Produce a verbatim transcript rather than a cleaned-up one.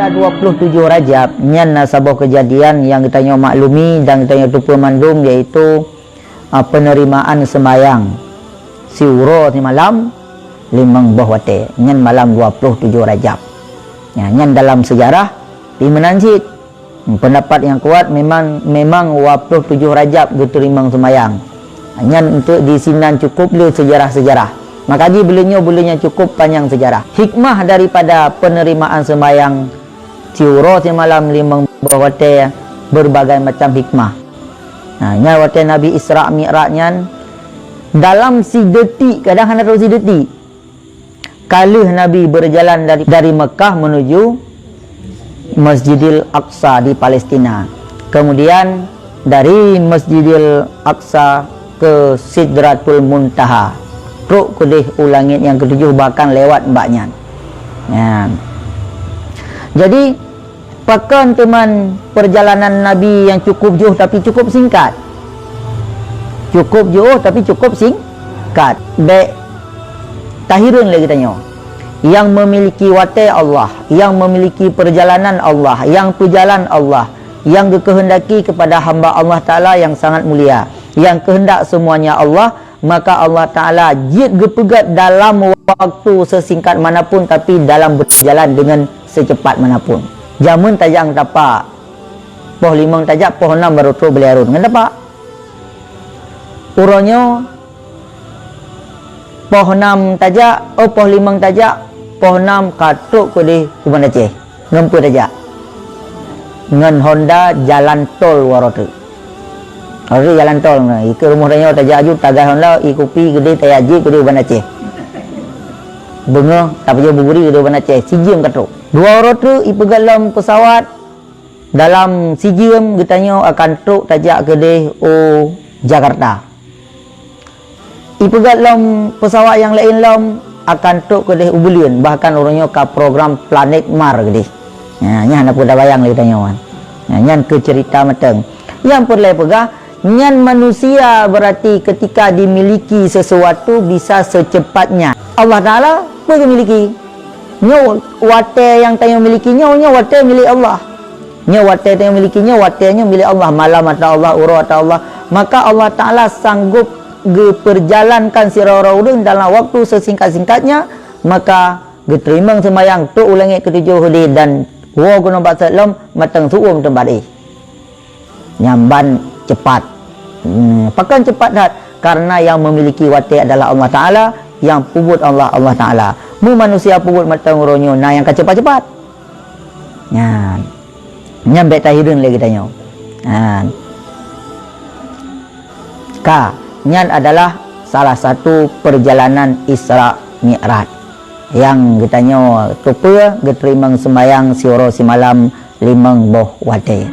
Dua puluh tujoh Rajab nyan na saboh keujadian nyang geutanyoe maklumi dan geutanyoe teupeue mandum, yaitu, a, peunerimaan seumayang siuroe simalam limong boh watée. Nyan malam dua puluh tujoh Rajab. Nya, nyan dalam seujarah, pi meunan cit. Peundapat nyang kuat memang, memang dua puluh tujoh Rajab geuteurimong seumayang. Nyan untuk di sinan cukup le seujarah-seujarah. Maka jih buleuen nyoe buleuen nyang cukup panyang seujarah. Hikmah daripada peunerimaan seumayang siuroe simalam limong boh watée berbagai macam hikmah. Nah, nyan watée Nabi Isra Mi'raj nyan dalam sidetik, kadang hana troh sidetik. Ka lheueh Nabi berjalan dari, dari Mekah menuju Masjidil Aqsa di Palestina. Kemudian dari Masjidil Aqsa ke Sidratul Muntaha. Trok keudeh u langét nyang ketujoh bahkan lewat bak nyan. Nyan. Jadi, pakon teuma perjalanan Nabi nyang cukup jôh tapi cukup singkat? Cukup jôh tapi cukup singkat. Bék tahireuen lé geutanyoe. Nyang memiliki watée Allah, nyang memiliki perjalanan Allah, nyang peujalan Allah, nyang geukeuheundaki kepada hamba Allah Taala nyang sangat mulia, nyang keuheundak semuanya Allah, maka Allah Taala jeuet geupeugét dalam waktu sesingkat manapun, tapi dalam berjalan dengan secepat manapun. Jameun tajak ngon tapak, poh limong tajak, poh nam barô trok beuliarun ngon tapak. Uroe nyoe poh nam tajak, oh, poh limong tajak, poh nam ka trok keudeh u Banda Aceh. Ngon peue tajak? Ngon Honda jalan tol waroe teuk. Waroe teuk jalan tol na, ikeue rumoh tanyoe tajak aju, tagai Honda, ikupi keudeh tajak jeuet keudeh u Banda Aceh. Beungoh tapajoh buburi keudeh u Banda Aceh, sijeuem ka trok. Dua waroe teuk ipeugét lom peusawat, dalam sijeuem geutanyoe akan trok tajak keudeh u Jakarta. Ipeugét lom peusawat nyang laén lom akan trok keudeh u buleuen, bahkan uroe nyoe ka program planet Mars keudeh. Nah, nyan hana peue tabayang lé geutanyoe. Nah, nyan keu ceurita mantong. Nyang peureulée peugah, nyan manusia berarti ketika dimiliki sesuatu bisa secepatnya. Allah Taala peue geumiliki? Nyoe watée nyang tanyoe miliki nyoe, nyoe watée milék Allah. Nyoe watée tanyoe miliki nyoe, watée nyoe milék Allah, malam ata Allah, uroe ata Allah. Maka Allah Taala sanggup geupeurjalankan sidroe-droe ureuëng dalam waktu sesingkat-singkatnya, maka geuteurimong seumayang trok u langét keutujoh udeh dan woe keunoe bak sat lom mantong seuuem teumpat éh. Nyan ban cepat. Hmm, pakon cepat that? Karena yang memiliki watée adalah Allah Taala, yang peubuet Allah, Allah Taala. Mu manusia peubuet mantong uroe nyoe na nyang ka cepat-cepat. Nyan. Nyan bék tahireuen lé geutanyoe. Nyan. Ka, nyan adalah salah satu perjalanan Isra Mi'raj. Nyang geutanyoe teupeue geuteurimong seumayang siuroe simalam limong boh watée.